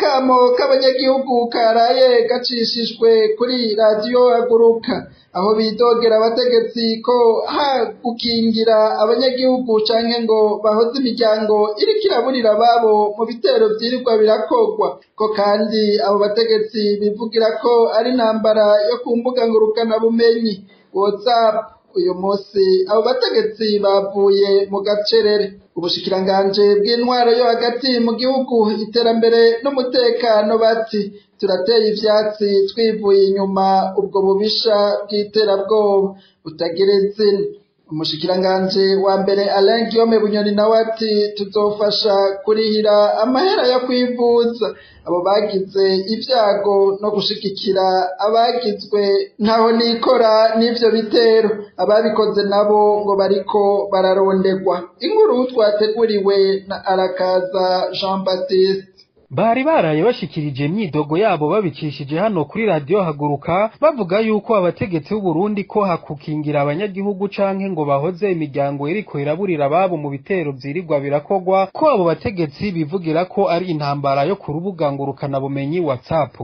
Akamo k'abanyagihugu karaye gacishijwe kuri Radiyo Haguruka, aho bidogera abategetsi ko ha gukingira abanyagihugu canke ngo bahoze imiryango iriko iraburira ababo mu bitero vyirirwa birakogwa, ko kandi abo bategetsi bivugira ko ari intambara yo ku mbuga ngurukanabumenyi WhatsApp. Uyu munsi abo bategetsi bavuye mu gacerere. Ubushikiranganje bw'intwaro yo hagati mu gihugu, iterambere n'umutekano bati: "Turateye ivyatsi twivuye inyuma ubwo bubisha bw'iterabwoba butagira izina." Umushikiranganje wa mbere Alain Guillaume Bunyoni nawe ati: "Tuzofasha kurihira amahera yo kwivuza abo bagize ibyago no gushigikira abagizwe ntaho nikora n'ivyo bitero. Ababikoze nabo ngo bariko bararondegwa." Inkuru twateguriwe na Arakaza Jean Baptiste. Bari baraye bashikirije imyidogo yabo babicishije hano kuri Radiyo Haguruka, bavuga yuko abategetsi b'u Burundi ko hakukingira abanyagihugu canke ngo bahoze imiryango iriko iraburira ababo mu bitero vyirirwa birakogwa, ko abo bategetsi bivugira ko ari intambara yo ku rubuga ngurukanabumenyi WhatsApp.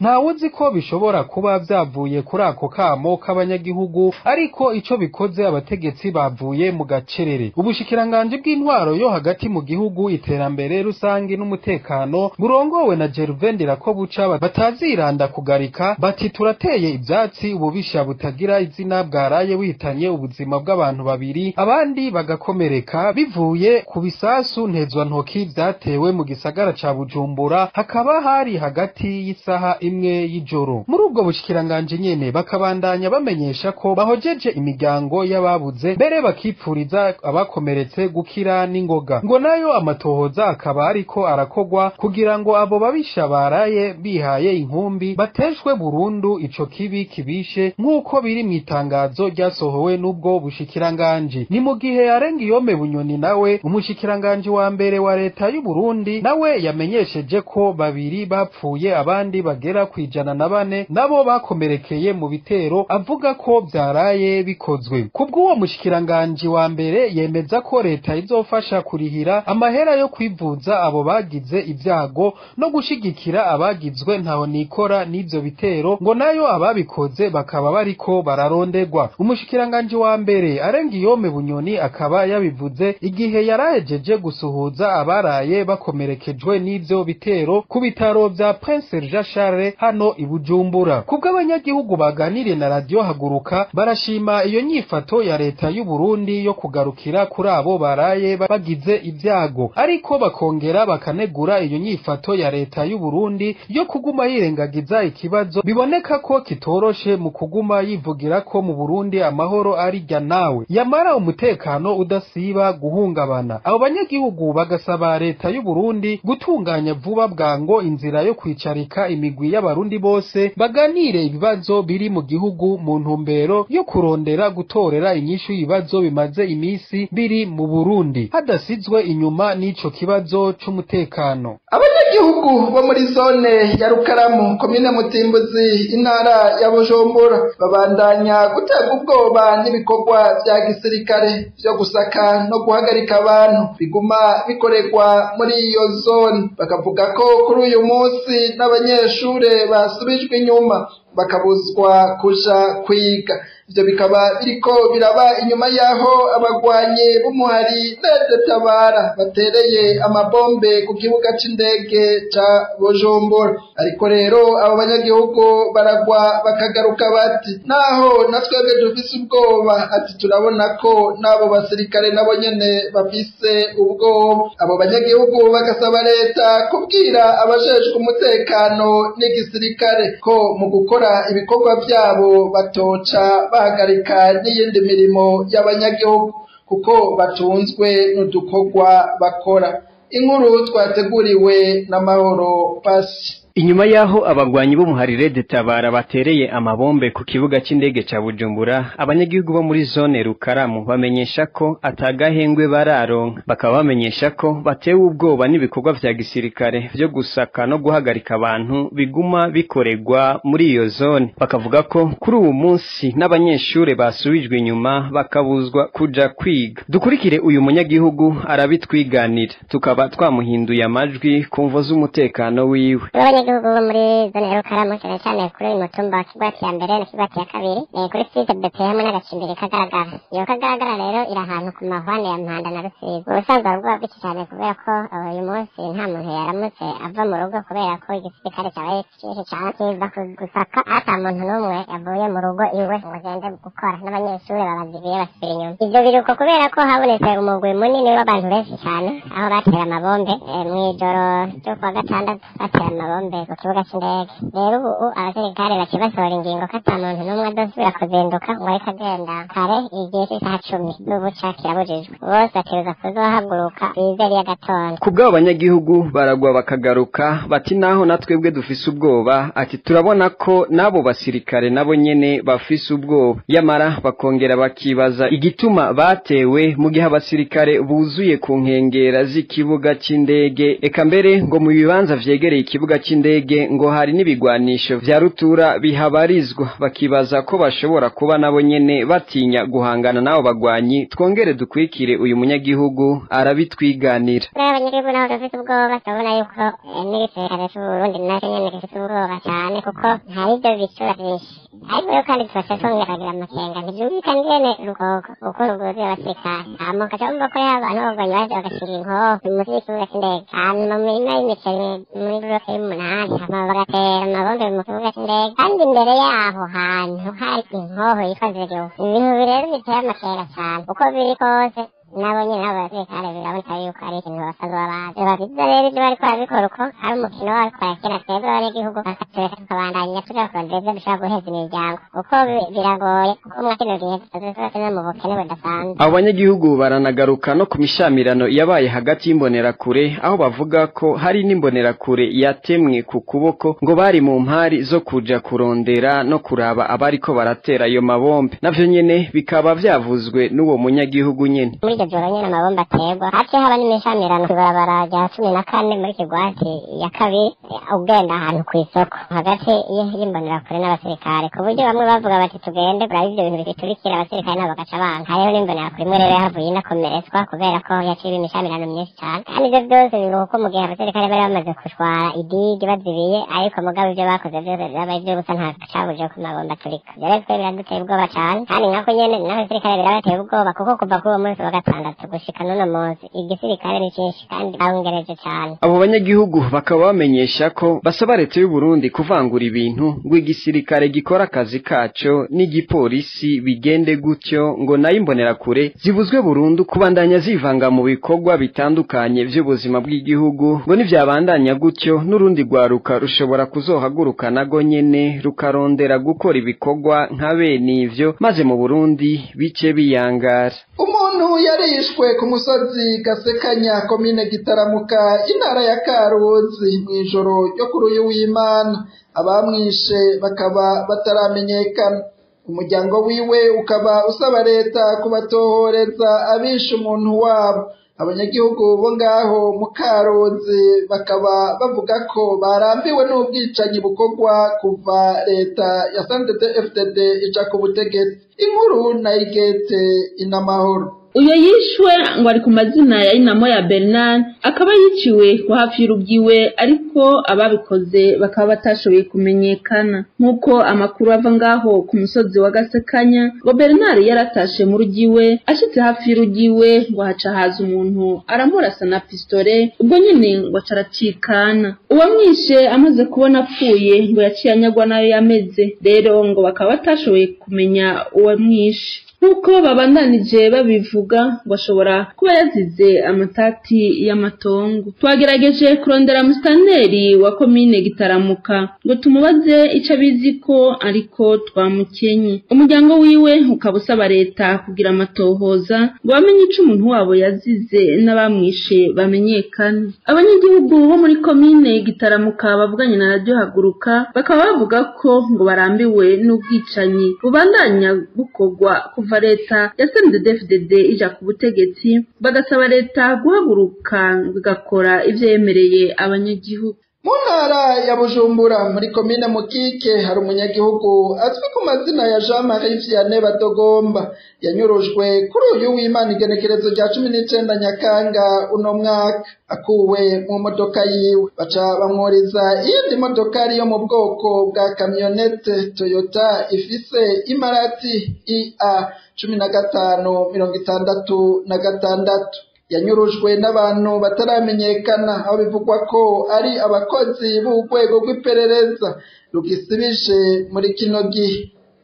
Ntawuzi ko bishobora kuba vyavuye kuri ako kamo k'abanyagihugu, ariko ico bikoze abategetsi bavuye mu gacerere. Ubushikiranganji bw'intwaro yo hagati mu gihugu, iterambere rusangi n'umutekano, burongowe na Gervais Ndirakobuca bataziranda kugarika, bati: "Turateye ivyatsi ububisha butagira izina bwaraye witanye ubuzima bw'abantu babiri, abandi bagakomereka, bivuye ku bisasu ntezwantoki vyatewe mu gisagara ca Bujumbura, hakaba hari hagati y'isaha 1 y'ijoro." Muri ubwo bushikiranganji nyene bakabandanya bamenyesha ko bahojeje imiryango y'ababuze, mbere bakipfuriza abakomeretse gukira n'ingoga, ngo nayo amatohoza akaba ariko arakogwa kugira ngo abo babisha baraye bihaye inkumbi bateshwe burundu ico kibi kibishe, nk'uko biri mu itangazo ryasohowe n'ubwo bushikiranganji. Ni mu gihe Arengiyome Bunyoni nawe umushikiranganji wa mbere wa leta y'u Burundi nawe yamenyesheje ko babiri bapfuye, abandi bagera ku 104 nabo bakomerekeye mu bitero avuga ko vyaraye bikozwe. Kubw'uwo mushikiranganji wa mbere, yemeza ko leta izofasha kurihira amahera yo kwivuza abo bagize ibyago no gushigikira abagizwe ntaho nikora n'ivyo bitero, ngo nayo ababikoze bakaba bariko bararondegwa. Umushikiranganji wa mbere Arengiyome Bunyoni akaba yabivuze igihe yarahejeje gusuhuza abaraye bakomerekejwe n'ivyo bitero ku bitaro vya Prince Jean Charles hano i Bujumbura. Kubw'abanyagihugu baganiriye na Radio Haguruka, barashima iyo nyifato ya leta y'u Burundi yo kugarukira kuri abo baraye bagize ibyago, ariko bakongera bakanegura iyo nyifato ya leta y'u Burundi yo kuguma yirengagiza ikibazo biboneka ko kitoroshe, mu kuguma yivugira ko mu Burundi amahoro ari jya nawe, yamara umutekano udasiba guhungabana. Abo banyagihugu bagasaba leta y'u Burundi gutunganya vuba bwango inzira yo kwicarika imigwi y'abarundi bose baganire ibibazo biri mu gihugu, mu ntumbero yo kurondera gutorera inyishu ibibazo bimaze imisi biri mu Burundi, hadasizwe inyuma n'ico kibazo c'umutekano. Abanyagihugu bo muri zone ya Rukaramu, komine Mutimbuzi, intara ya Bujumbura, babandanya guterwa ubwoba n'ibikorwa vya gisirikare vyo gusaka no guhagarika abantu biguma bikorerwa muri iyo zone. Bakavuga ko kuri uyu munsi n'abanyeshure basubijwe inyuma, bakabuzwa kuja kwiga. Ivyo bikaba biriko biraba inyuma y'aho abagwanyi b'umuhari Tabara batereye amabombe ku kibuga c'indege ca Bujumbura. Ariko rero abo banyagihugu baragwa bakagaruka, bati: "Naho na twebwe dufise ubwoba," ati, "turabona ko n'abo basirikare nabo nyene bafise ubwoba." Abo banyagihugu bagasaba leta kubwira abajejwe umutekano n'igisirikare ko mu gukora ibikorwa vyabo batoca bahagarika n'iyindi mirimo y'abanyagihugu, kuko batunzwe n'udukorwa bakora. Inkuru twateguriwe na Mahoro Pasi. Inyuma yaho abagwanyi b'umuharire detabara batereye amabombe ku kibuga c'indege ca Bujumbura, abanyagihugu bo muri zone Rukaramu bamenyesha ko atagahengwe bararonka, bakaba bamenyesha ko batewe ubwoba n'ibikorwa vya gisirikare vyo gusaka no guhagarika abantu biguma bikoregwa muri iyo zone. Bakavuga ko kuri uwo munsi n'abanyeshure basubijwe inyuma bakabuzwa kuja kwiga. Dukurikire uyu munyagihugu arabitwiganira, tukaba twamuhinduye amajwi ku mvo z'umutekano wiwe. Abanyagihugu bo muri zone ya Rukaramu, cyane cyane kuri uyu mutumba wa Kigwati ya mbere na Kigwati ya kabiri, kuri site BP hamwe n'agacimbiri Kagaragara. Iyo Kagaragara rero iri ahantu ku mahwane ya Mpanda na Rusizi. Ubusanzwe hari ubwoba bwinshi cyane kubera ko uyu munsi nta muntu yaramutse ava mu rugo, kubera ko igisirikare cyabaye cyinshi cyane kiza gusaka, ata muntu n'umwe yavuye mu rugo iwe ngo agende gukora, n'abanyeshuri babazibiye basubira inyuma. Ivyo biruko kubera ko habonetse umugwi munini w'abantu benshi cyane, aho batera amabombe mw'ijoro ryo kuwa gatandatu, batera amabombe ku kibuga c'indege. Rero ubu abasirikare baciye basohora ingingo ko ata muntu n'umwe adasubira kuzinduka ngo ariko agenda kare igihe c'isaha 10 n'ubuca kirabujijwe. Bose bategerezwa kuzohaguruka kw'izeri y'agatondo. Ku bw'abo banyagihugu baragwa bakagaruka bati naho natwebwe dufise ubwoba, ati turabona ko n'abo basirikare nabo nyene bafise ubwoba, yamara bakongera bakibaza igituma batewe mu gihe abasirikare buzuye ku nkengera z'ikibuga c'indege, eka mbere ngo mu bibanza vyegereye ikibuga c'indege ngo hari n'ibigwanisho vya rutura bihabarizwa, bakibaza ko bashobora kuba nabo nyene batinya guhangana n'abo bagwanyi. Twongere dukwikire uyu munyagihugu arabitwiganira. Abanyagihugu nabo dufite ubwoba, turabona yuko n'igisirikare c'Uburundi nacyo nyene gifite ubwoba cane, kuko hari ivyo bicura vyinshi. Ariko rero kandi tubasha twongera kugira amakenga, ntivyumvikana ingene Rukoko ukuntu rwuzuye abasirikare, hama ukaca wumva ko hariho abantu b'abagwanyi baje bagashinga inkoho munsi y'ikibuga c'indege, hanyuma mu mirima y'imiceri muri bloke y'umunani, hama bagatera amabombe mu kibuga c'indege, kandi imbere yaho hantu hari inkoho yitwa Zegewo. Ibintu rero biteye amakenga cane, uko biri kose nabo nyene abo basirikare biraboneka yuko ari ikintu basanzwe babazi. Biba vyiza rero ivyo bariko barabikora uko ari umukino bariko barakina, twebwe abanyagihugu bakatureka tukabandanya tuja kurondera ivyo dushobora guheza imiryango, kuko biragoye kuko mwa kino gihe dusanzwe tuba turi mu bukene budasanzwe. Abo banyagihugu baranagaruka no ku mishamirano yabaye hagati y'imbonerakure, aho bavuga ko hari n'imbonerakure yatemwe ku kuboko ngo bari mu mpari zo kuja kurondera no kuraba abariko baratera ayo mabombe, navyo nyene bikaba vyavuzwe n'uwo munyagihugu nyene. Muri iryo joro nyene amabombe aterwa, haciye haba n'imishamirano kw'ibarabara rya 14 muri Kigwati ya kabiri, ugenda ahantu kw'isoko hagati y'imbonerakure n'abasirikare, ku buryo bamwe bavuga bati tugende kuraba ivyo bintu biturikira, abasirikare nabo bagaca banka. Hariho n'imbonerakure imwe rero yahavuye inakomeretswa kubera ko yaciye imishamirano myinshi cane, kandi ivyo vyose biruka ko mu gihe abasirikare bari bamaze kushwara idigi bazibiye, ariko mugabo ivyo bakoze vyose vyabaye ivy'ubusa, nta cabuje ko amabombe aturika. Ivyo rero twe biraduteye ubwoba cane, kandi nkako nyene n'abasirikare birabateye ubwoba, kuko kuva kuri uwo munsi wa gatandatu gushika n'uno munsi igisirikare ni cinshi kandi barungereje cane. Abo banyagihugu bakaba bamenyesha ko basaba leta y'u Burundi kuvangura ibintu ngo igisirikare gikora akazi kaco n'igipolisi bigende gutyo, ngo nayo imbonerakure zibuzwe burundu kubandanya zivanga mu bikorwa bitandukanye vy'ubuzima bw'igihugu, ngo nivyabandanya gutyo n'urundi rwaruka rushobora kuzohaguruka nago nyene rukarondera gukora ibikorwa nka bene ivyo, maze mu Burundi bice biyangara. Umuntu yarishwe ku musozi Gasekanya, komine Gitaramuka, intara ya Karuzi, mw'ijoro ryo kuri uyu w'Imana. Abamwishe bakaba bataramenyekana. Umuryango wiwe ukaba usaba leta kubatohoreza abishe umuntu wabo. Abanyagihugu bo ngaho mu Karuzi bakaba bavuga ko barambiwe n'ubwicanyi bukorwa kuva leta ya CNDD-FDD ija ku butegetsi. Inkuru na Igete Inamahoro. Uyo yishwe ngo ari ku mazina ya Inamo ya Bernard, akaba yiciwe ku hafi y'urugiwe, ariko ababikoze bakaba batashoboye kumenyekana. Nk'uko amakuru ava ngaho ku musozi wa Gasekanya, ngo Bernard yaratashe mu rugiwe, ashitse hafi y'urugiwe ngo haca haza umuntu aramurasa na pistole, ubwo nyene ngo aca aracikana. Uwamwishe amaze kubona apfuye ngo yaciye anyagwa nayo yameze, rero ngo bakaba batashoboye kumenya uwamwishe. Nk'uko babandanije babivuga ngo ashobora kuba yazize amatati y'amatongo. Twagerageje kurondera musitanteri wa komine Gitaramuka ngo tumubaze ico abizi ko, ariko twamukenye. Umuryango wiwe ukaba usaba leta kugira amatohoza ngo bamenye ico umuntu wabo yazize n'abamwishe bamenyekane. Abanyagihugu bo muri komine Gitaramuka bavuganye na Radio Haguruka bakaba bavuga ko ngo barambiwe n'ubwicanyi bubandanya bukorwa kuva leta ya CNDD-FDD ija ku butegetsi, bagasaba leta guhaguruka igakora ivyo yemereye abanyagihugu. Mu ntara ya Bujumbura muri komine Mukike hari umunyagihugu azwi ku mazina ya Jean Marie Vianney Badogomba yanyurujwe kuri uyu w'Imana igenekerezo rya 19 Nyakanga uno mwaka, akuwe mu modoka yiwe baca bamworiza iyindi modokari yo mu bwoko bwa kamyonete Toyota ifise imarati IA 1566. Yanyurujwe n'abantu bataramenyekana, aho bivugwa ko ari abakozi b'urwego rw'iperereza rugisibije muri kino gihe.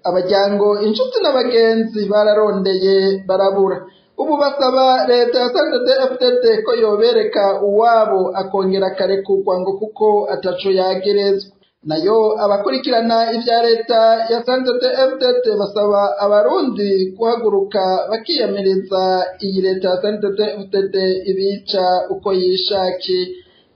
Abaryango, inshuti n'abagenzi bararondeye barabura. Ubu basaba leta ya CNDD-FDD ko yobereka uwabo akongera akarekurwa ngo kuko ataco yagerezwa. Nayo abakurikirana ivya leta ya CNDD-FDD basaba abarundi guhaguruka bakiyamiriza iyi leta ya CNDD-FDD ibica uko yishakiye.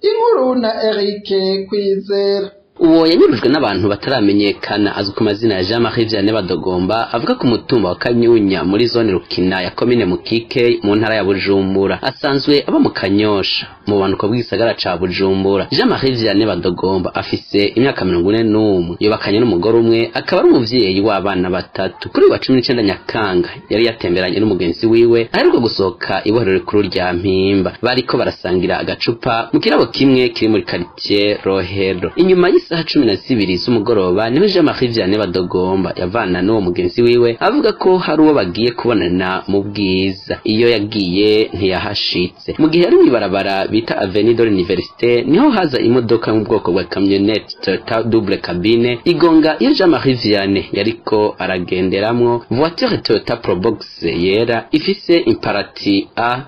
Inkuru na Eric Kwizera. Uwo yanyurujwe n'abantu bataramenyekana azwi ku mazina ya Jean Marie Vianney Badogomba, avuga ku mutumba wa Kanyunya muri zone Rukina ya komine Mukike mu ntara ya Bujumbura. Asanzwe aba mu Kanyosha mu bumanuko bw'igisagara ca Bujumbura. Jean Marie Vianney Badogomba afise imyaka 41, yubakanye n'umugore umwe, akaba ari umuvyeyi w'abana batatu. Kuri wa 19 Nyakanga yari yatemberanye n'umugenzi wiwe aheruka gusohoka ibohero rikuru rya Mpimba, bariko barasangira agacupa mu kirabo kimwe kiri muri quartier Rohero. Inyuma y'isaha 12 z'umugoroba niho Jean Marie Vianney Badogomba yavana n'uwo mugenzi wiwe, avuga ko hari uwo bagiye kubonana mu Bwiza. Iyo yagiye ntiyahashitse. Mu gihe yari mw'ibarabara bita Avenue de l'Université niho haza imodoka mu bwoko bwa camionnette Toyota double cabine igonga iyo Jean Marie Vianney yariko aragenderamwo, voiture Toyota Probox yera ifise imparati A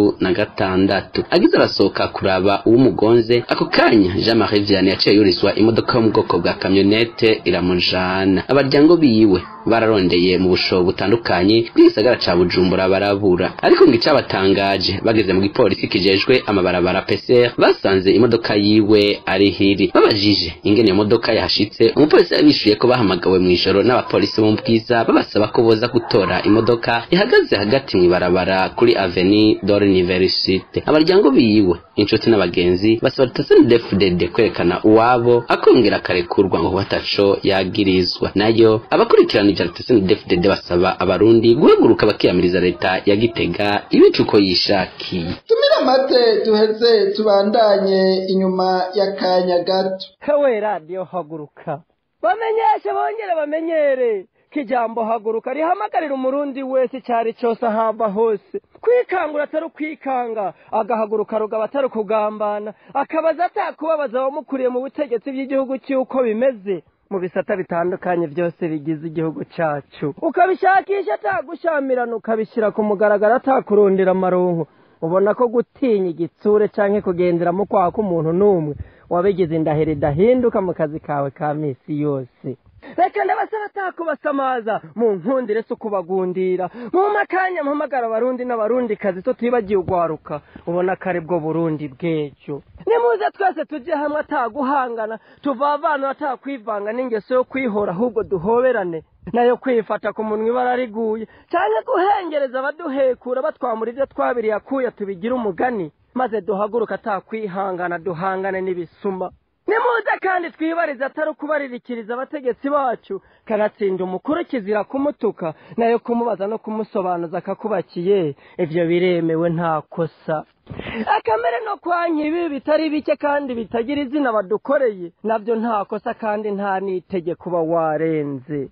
1566. Agize arasohoka kuraba uwumugonze, ako kanya Jean Marie Vianney yaciye yurizwa imodoka yo mu bwoko bwa kamyonete iramujana. Abaryango biwe bararondeye mu bushobo butandukanye bw'igisagara ca Bujumbura barabura, ariko ngo icabatangaje bageze mu gipolisi kijejwe amabarabara PCR basanze imodoka yiwe ari hiri. Babajije ingene iyo modoka yahashitse, umupolisi yabishuye ko bahamagawe mw'ijoro n'abapolisi bo mu Bwiza babasaba ko boza gutora imodoka ihagaze hagati mw'ibarabara kuri Avenue de l'Université. Abaryango biwe, inshuti n'abagenzi basaba CNDD-FDD kwerekana uwabo akongera akarekurwa ngo bataco yagirizwa. Nayo abakurikirana ivya CNDD-FDD basaba abarundi guhaguruka bakiyamiriza leta ya Gitega ibica uko yishakiye. Tumira amate duheze tubandanye inyuma y'akanya gato. Kawe Radio Haguruka, bamenyeshe bongere bamenyere kijambo haguruka rihamagarira umurundi wese cyari cyose ahava hose kwikangura atari kwikanga, agahaguruka rugaba atari kugambana, akabaza atakubabaza abamukuriye mu butegetsi bw'igihugu cy'uko bimeze mu bisata bitandukanye byose bigize igihugu cyacu, ukabishakisha atagushamirana, ukabishyira ku mugaragaro atakurundira amaronko. Ubona ko gutinya igitsure canke kugendera mu kwaha k'umuntu n'umwe wabigize indahiro idahinduka mu kazi kawe ka misi yose. Reka ndabasaba atakubasamaza mu nkundire so kubagundira mu makanya mpamagara abarundi n'abarundi kazi tutibagiye ugwaruka, ubona ko aribwo Burundi bw'ejo. Nimuze twese tujye hamwe ataguhangana, tuvavana atakwivanga n'ingeso yo kwihora, ahubwo duhoberane nayo kwifata ku munwa ibara riguye, canke guhengereza abaduhekura batwamura ivyo twabiriye akuya tubigira umugani, maze duhaguruka atakwihangana duhangane n'ibisuma. Nimuze kandi twibarize atari ukubaririkiriza abategetsi bacu, kanatsinda umukuru kizira kumutuka, nayo kumubaza no kumusobanuza akakubakiye, ivyo biremewe nta kosa. Akamere no kwanka ibi bitari bike kandi bitagira izina badukoreye, navyo nta kosa kandi nta n'itegeko uba warenze.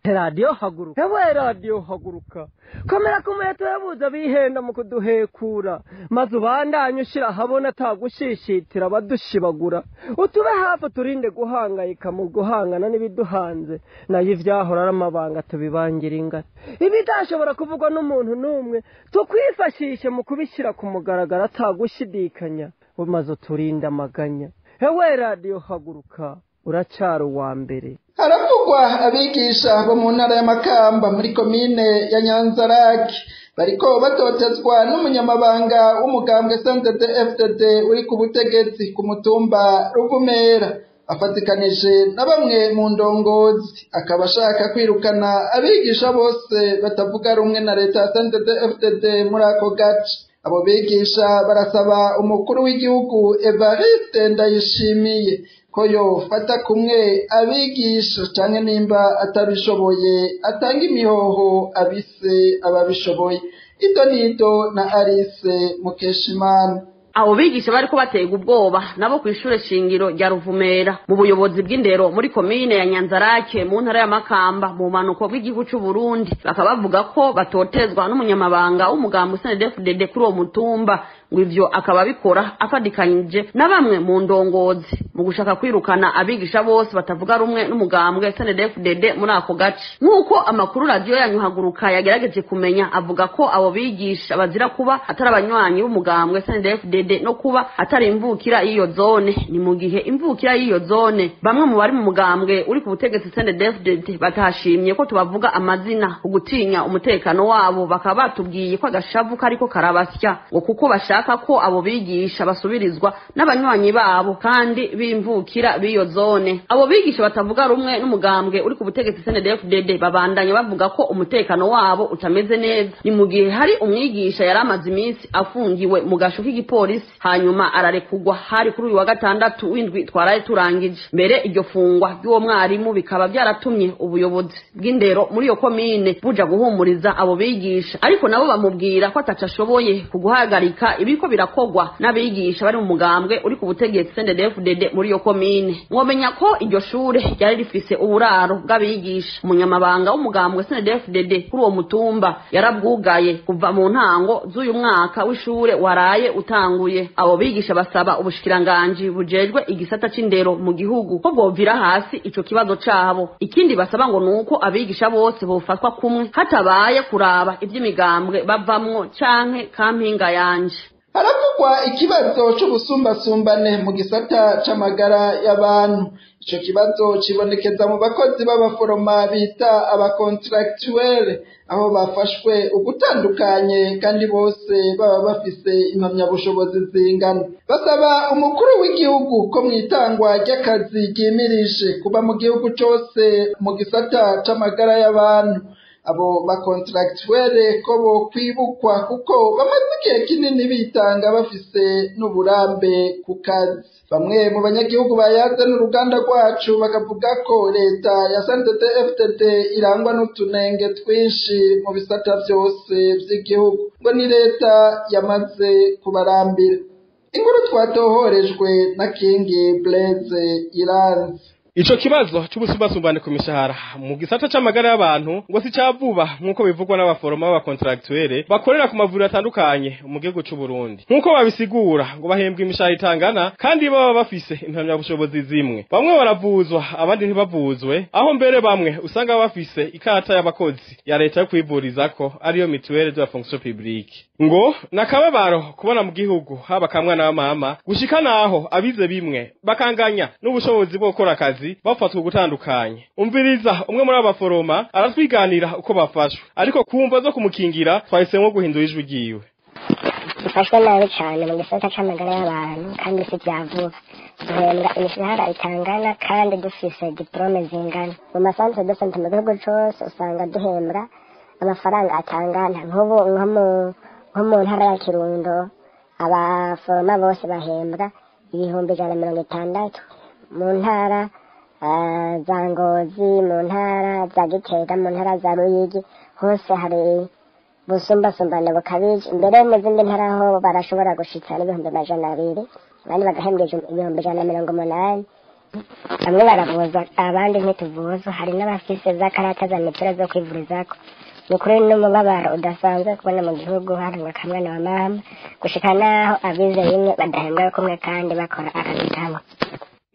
Radiyo haguruka, ewe radiyo haguruka, komera ku muheto yabuze bihenda mu kuduhekura, maze ubandanye ushira ahabona atagushishitira abadushibagura, utube hafi turinde guhangayika mu guhangana n'ibiduhanze, nayo ivyahora ari amabanga tubibangira ingata, ibidashobora kuvugwa n'umuntu n'umwe tukwifashishe mu kubishyira ku mugaragaro atagushidikanya, maze uturinde amaganya. Ewe radiyo haguruka, uracara uwa mbere. Haravugwa abigisha bo mu ntara y'Amakamba muri komine ya Nyanzarake bariko batotezwa n'umunyamabanga w'umugambwe CNDD-FDD uri ku butegetsi ku mutumba Ruvumera, afatikanije na bamwe mu ndongozi, akaba ashaka kwirukana abigisha bose batavuga rumwe na leta ya CNDD-FDD muri ako gace. Abo bigisha barasaba umukuru w'igihugu Evariste Ndayishimiye ko yofata kumwe abigisha canke nimba atabishoboye atanga imihoho abise ababishoboye. Ito nito na Alice Mukeshimana. Abo bigisha bariko batega ubwoba nabo kw'ishure shingiro rya Ruvumera mu buyobozi bw'indero muri komine ya Nyanzarake mu ntara ya Makamba mu manuko bw'igihugu c'u Burundi, bakaba bavuga ko batotezwa n'umunyamabanga w'umugambi CNDD-FDD kuri uwo mutumba, ngo ivyo akaba abikora afadikanije na bamwe mu ndongozi mu gushaka kwirukana abigisha bose batavuga rumwe n'umugambwe CNDD-FDD muri ako gace. Nk'uko amakuru radiyo yanyu Haguruka yagerageje kumenya, avuga ko abo bigisha bazira kuba atari abanywanyi b'umugambwe CNDD-FDD no kuba atari imvukira y'iyo zone. Ni mu gihe imvukira y'iyo zone bamwe mu bari mu mugambwe uri ku butegetsi CNDD-FDD batashimye ko tubavuga amazina ugutinya umutekano wabo, bakaba batubwiye ko agashavu kariko karabasya ngo kuko bashaka ko abo bigisha basubirizwa n'abanywanyi babo kandi b'imvukira b'iyo zone. Abo bigisha batavuga rumwe n'umugambwe uri ku butegetsi CNDD-FDD babandanya bavuga ko umutekano wabo utameze neza. Ni mu gihe hari umwigisha yari amaze iminsi afungiwe mu gasho k'igipolisi, hanyuma ararekugwa hari kuri uyu wa gatandatu w'indwi twaraye turangije. Mbere iryo fungwa ry'uwo mwarimu bikaba byaratumye ubuyobozi bw'indero muri iyo komine buja guhumuriza abo bigisha, ariko nabo bamubwira ko ataco ashoboye kuguhagarika ibiko birakogwa n'abigisha bari mu mugambwe uri ku butegetsi CNDD-FDD muri iyo komine. Mwomenya ko iryo shure ryari rifise uburaro bw'abigisha. Umunyamabanga w'umugambwe CNDD-FDD kuri uwo mutumba yarabwugaye kuva mu ntango z'uyu mwaka w'ishure waraye utanguye. Abo bigisha basaba ubushikiranganji bujejwe igisata c'indero mu gihugu ko bwovira hasi ico kibazo cabo. Ikindi basaba ngo nuko abigisha bose bofatwa kumwe hatabaye kuraba ivy'imigambwe bavamwo canke kampinga yanje. Haravugwa ikibazo c'ubusumbasumbane mu gisata c'amagara y'abantu. Ico kibazo cibonekeza mu bakozi b'abaforoma bita abacontractuel, aho bafashwe ugutandukanye kandi bose baba bafise impamyabushobozi zingana. Basaba umukuru w'igihugu ko mw'itangwa ry'akazi ryimirije kuba mu gihugu cose mu gisata c'amagara y'abantu, abo bacontractuel ko bo kwibukwa kuko bamaze igihe kinini bitanga bafise n'uburambe ku kazi. Bamwe mu banyagihugu bayaze n'uruganda rwacu bakavuga ko leta ya CNDD-FDD irangwa n'utunenge twinshi mu bisata vyose vy'igihugu, ngo ni leta yamaze kubarambira. Inkuru twatohorejwe na Kingi Blaise Iranzi. Ico kibazo c'ubusumbasumbane ku mishahara mu gisata c'amagara y'abantu ngo si cavuba nk'uko bivugwa n'abaforoma b'abakontractuel bakorera ku mavuriro atandukanye mu gihugu c'u Burundi. Nk'uko babisigura ngo bahembwa imishahara itangana kandi baba bafise impamyabushobozi zimwe. Bamwe baravuzwa abandi ntibavuzwe, aho mbere bamwe usanga bafise ikarata y'abakozi ya leta yo kwivurizako ariyo mutuelle de la fonction publique. Ngo nakababaro kubona mu gihugu haba kamwana wa mama gushika naho abize bimwe bakanganya n'ubushobozi bwo gukora akazi bafatwa gutandukanye. Umviriza umwe muri abaforoma aratwiganira uko bafashwe, ariko kumva zo kumukingira twahisemo guhindura ijwi ryiwe. Dufashwe nabi cane mu gisata c'amagara y'abantu kandi si vya vuba. Duhembwa imishahara itangana kandi dufise diplome zingana. Mu masantre de sante mu gihugu cose usanga duhembwa amafaranga atangana. Nk'ubu nko mu ntara ya Kirundo abaforoma bose bahembwa 160,000, mu ntara za Ngozi, mu ntara za Gitega, mu ntara za Ruyigi hose hari busumbasumbane bukabije. Mbere mu zindi ntara ho barashobora gushitsa n'200,000, abandi bagahembwa 180,000. Bamwe baravuzwa, abandi ntituvuzwa. Hari n'abafise za karata za mituweli zo kwivurizako. Ni ukuri n'umubabaro udasanzwe kubona mu gihugu harangwa akamwana wa mama, gushika n'aho abize bimwe badahembwa kumwe kandi bakora akazi kamwe.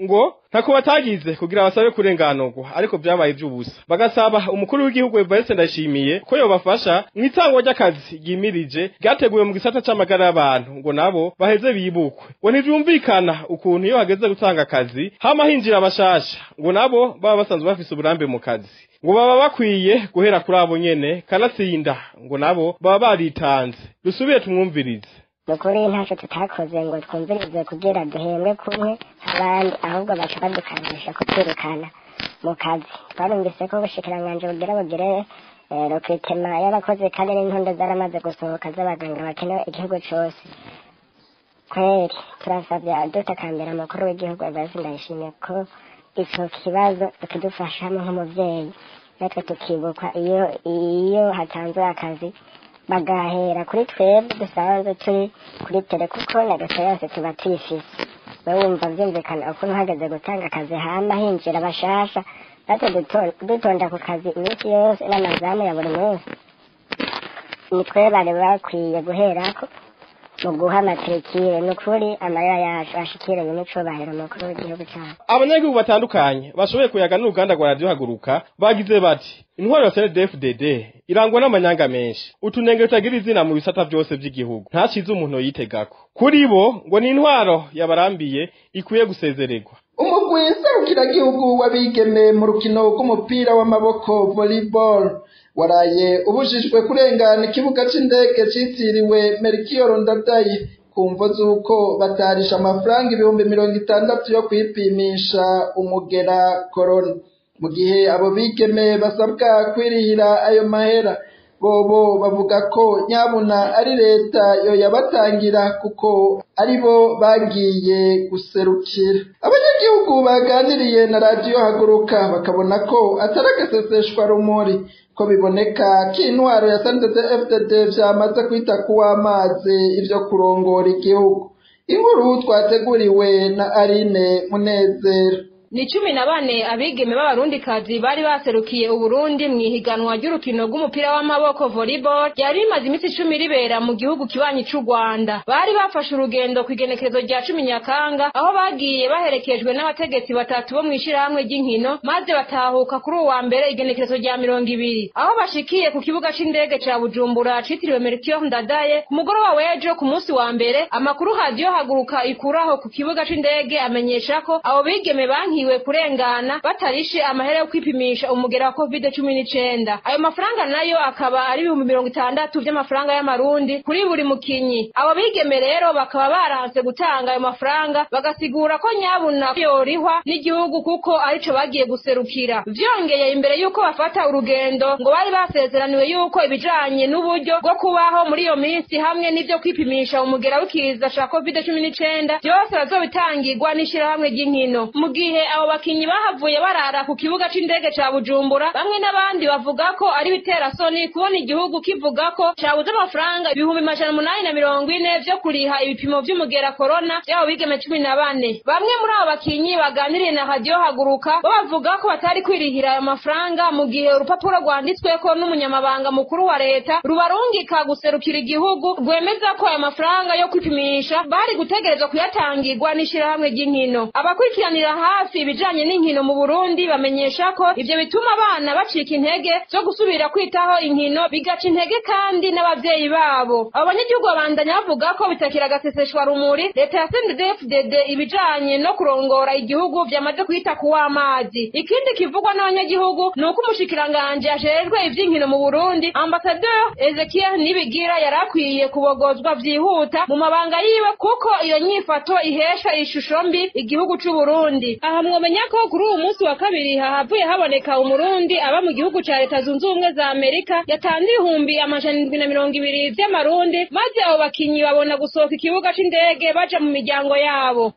Ngo ntako batagize kugira basabe kurenganurwa, ariko vyabaye ivy'ubusa. Bagasaba umukuru w'igihugu Evariste Ndayishimiye ko yobafasha mw'itangwa ry'akazi ryimirije ryateguwe mu gisata c'amagara y'abantu, ngo nabo baheze bibukwe. Ngo ntivyumvikana ukuntu iyo hageze gutanga akazi hama hinjira abashasha, ngo nabo baba basanzwe bafise uburambe mu kazi, ngo baba bakwiye guhera kuri abo nyene, kanatsinda ngo nabo baba baritanze. Dusubire tumwumvirize. Ni ukuri ntacyo tutakoze ngo twumvirize kugira duhembwe kumwe abandi, ahubwo baca badukangisha kutwirukana mu kazi. Twarumvise ko ubushikiranganji bugira bugire recrutement y'abakozi, kandi n'intonde zaramaze gusohoka z'abaganga bakenewe igihugu cose. Kweri turasavye dutakambira umukuru w'igihugu Evariste Ndayishimiye ko ico kibazo tukidufashamo nk'umuvyeyi, natwe tukibukwa iyo hatanzwe akazi bagahera kuri twebwe dusanzwe turi kuri tere, kuko na experience tuba tuyifise. Wewe wumva vyumvikana ukuntu hageze gutanga akazi hama hinjira bashasha, natwe dutonda ku kazi iminsi yose n'amazamu ya buri munsi? Ni twe bari bakwiye guherako mu guha matrikire. Ni ukuri amarira yacu ashikiranye n'icubahiro umukuru w'igihugu cacu. Abanyagihugu batandukanye bashoboye kuyaga n'uruganda rwa Radio Haguruka bagize bati: "Intwaro ya CNDD-FDD irangwa n'amanyanga menshi, utunenge tutagira izina mu bisata byose by'igihugu, nta ciza umuntu yitegako." Kuri bo ngo ni intwaro yabarambiye ikwiye gusezererwa. Umugwi serukiragihugu w'abigeme mu rukino rw'umupira w'amaboko volleyball waraye ubujijwe kurengana ikibuga c'indege citiriwe Melchior Ndadaye ku mvo z'uko batarisha amafaranga 60,000 yo kwipimisha umugera corona. Mu gihe abo bigeme basabwa kwirihira ayo mahera, bobo bavuga ko nyabuna ari leta yo yabatangira kuko aribo bagiye guserukira. Abanyagihugu baganiriye na Radio Haguruka bakabona ko atari agaseseshwa rumuri, ko biboneka ko intwaro ya CNDD-FDD vyamaze kwita kuw'amazi ivyo kurongora igihugu. Inkuru twateguriwe na Aline Munezero. Ni 14 abigeme b'abarundikazi bari baserukiye Uburundi mw'ihiganwa ry'urukino rw'umupira w'amaboko volleyball ryari rimaze iminsi 10 ribera mu gihugu kibanyi c'u Rwanda. Bari bafashe urugendo kw'igenekerezo rya 10 Nyakanga, aho bagiye baherekejwe n'abategetsi batatu bo mw'ishirahamwe ry'inkino, maze batahuka kuri uwa mbere igenekerezo rya 20, aho bashikiye ku kibuga c'indege ca Bujumbura citiriwe Melchior Ndadaye ku mugoroba w'ejo ku munsi wa mbere. Amakuru Radio Haguruka ikuraho ku kibuga c'indege amenyesha ko abo bigeme bankiwe kurengana batarishe amahera yo kwipimisha umugera wa COVID-19. Ayo mafaranga nayo akaba ari 60,000 vy'amafaranga y'amarundi kuri buri mukinyi. Abo bigeme rero bakaba baranse gutanga ayo mafaranga, bagasigura ko nyabuna yorihwa n'igihugu kuko arico bagiye guserukira. Vyongeye, imbere yuko bafata urugendo ngo bari basezeraniwe yuko ibijanye n'uburyo bwo kubaho muri iyo minsi hamwe n'ivyo kwipimisha umugera w'ikiza ca COVID-19 vyose bazobitangirwa n'ishirahamwe ry'inkino. Mu gihe abo bakinyi bahavuye barara ku kibuga c'indege ca Bujumbura, bamwe n'abandi bavuga ko ari biterasoni kubona igihugu kivuga ko cabuze amafaranga 840,000 vyo kuriha ibipimo vy'umugera corona vy'abo bigeme 14. Bamwe muri abo bakinyi baganiriye na Radio Haguruka bo bavuga ko batari kwirihira ayo mafaranga mu gihe urupapuro rwanditsweko n'umunyamabanga mukuru wa leta rubarungika guserukira igihugu rwemeza ko ayo mafaranga yo kwipimisha bari gutegerezwa kuyatangirwa n'ishirahamwe ry'inkino. Abakurikiranira hafi ibijanye n'inkino mu Burundi bamenyesha ko ivyo bituma abana bacika intege zo gusubira kwitaho inkino, bigaca intege kandi n'abavyeyi babo. Abo banyagihugu babandanya bavuga ko bitakira agaseseshwa rumuri leta ya CNDD-FDD ibijanye no kurongora igihugu vyamaze kwita kuw'amazi. Ikindi kivugwa n'abanyagihugu ni uko umushikiranganje ajejwe ivy'inkino mu Burundi Ambassadeur Ezekiel Nibigira yarakwiye kubogozwa vyihuta mu mabanga yiwe, kuko iyo nyifato ihesha ishusho mbi igihugu c'u Burundi. Aha mwomenya ko kuri uwu munsi wa kabiri hahavuye haboneka umurundi aba mu gihugu ca Leta Zunze Ubumwe za Amerika yatanze 720,000 vy'amarundi, maze abo bakinyi babona gusohoka ikibuga c'indege baja mu miryango yabo.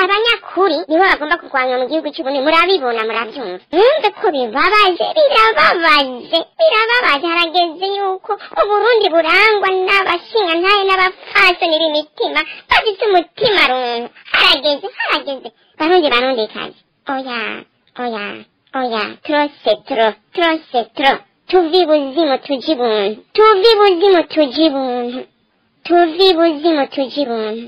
Abanyakuri nibo bagomba kurwanywa mu gihugu cy'Uburundi. Murabibona, murabyumva, mwumve ko bibabaje, birababaje, birababaje. Harageze yuko Uburundi burangwa n'abashingantahe n'abapfasoni b'imitima, bafite umutima runtu. Harageze, harageze, Barundi, Barundikazi. Oya, oya, oya, trop c'est trop, trop c'est trop. Tuve ibuzimu tuje ibuntu, tuve ibuzimu tuje ibuntu, tuve ibuzimu tuje ibuntu.